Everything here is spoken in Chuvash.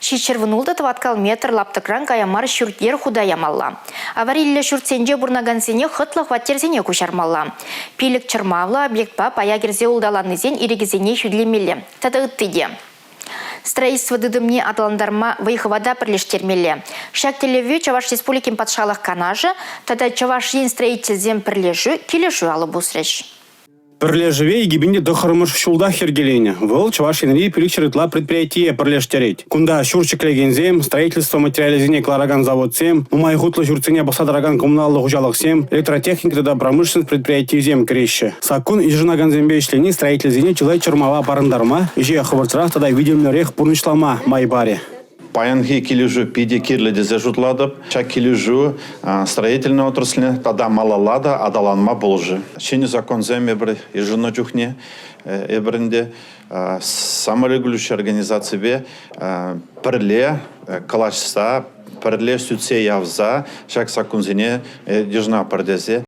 716 тӑваткал метр лаптӑкран кая мар ҫурт-йӗр хута ямалла. Авариллӗ ҫуртсенче пурӑнакансене хӑтлӑ хваттерсене куҫармалла. Пилӗк чӑрмавлӑ объектпа пая кӗрсе улталаннисен ирӗкӗсене хӳтӗлемелле тата ытти те. Строительство тытӑмне аталантарма вӑй-хӑвата пӗрлештермелле. Ҫак тӗллевпе Чӑваш Республикин Патшалӑх Канашӗ тата Чӑваш Ен строительсем пӗрлешӳ килӗшӳ алӑ пусрӗҫ. Пӗрлешӗве 2009-мӗш ҫултах йӗркеленӗ. Вӑл Чӑваш Енри 500 ытла предприятие пӗрлештерет. Кунта ҫурт ҫӗклекенсем, строительство материалӗсене кӑларакан заводсем, нумай хутлӑ ҫуртсене пӑхса тӑракан коммуналлӑ хуҫалӑхсем, электротехника тата промышленность предприятийӗсем кӗреҫҫӗ. Саккун йышӑнакансемпе ӗҫлени строительсене чылай чӑрмава парӑнтарма, ӗҫе хӑвӑртрах тата витӗмлӗрех пурнӑҫлама май парӗ. Паянхи килӗшӳ питӗ кирлӗ тесе шутлатӑп. Ҫак килӗшӳ строительнӑй отрасльне тата малалла та аталанма пулӑшӗ. Ҫӗнӗ законсем эпир йышӑннӑ чухне эпир ӗнтӗ саморегулирующи организаципе пӗрле калаҫса, пӗрле сӳтсе явса ҫак саккунсене йышӑнатпӑр тесе.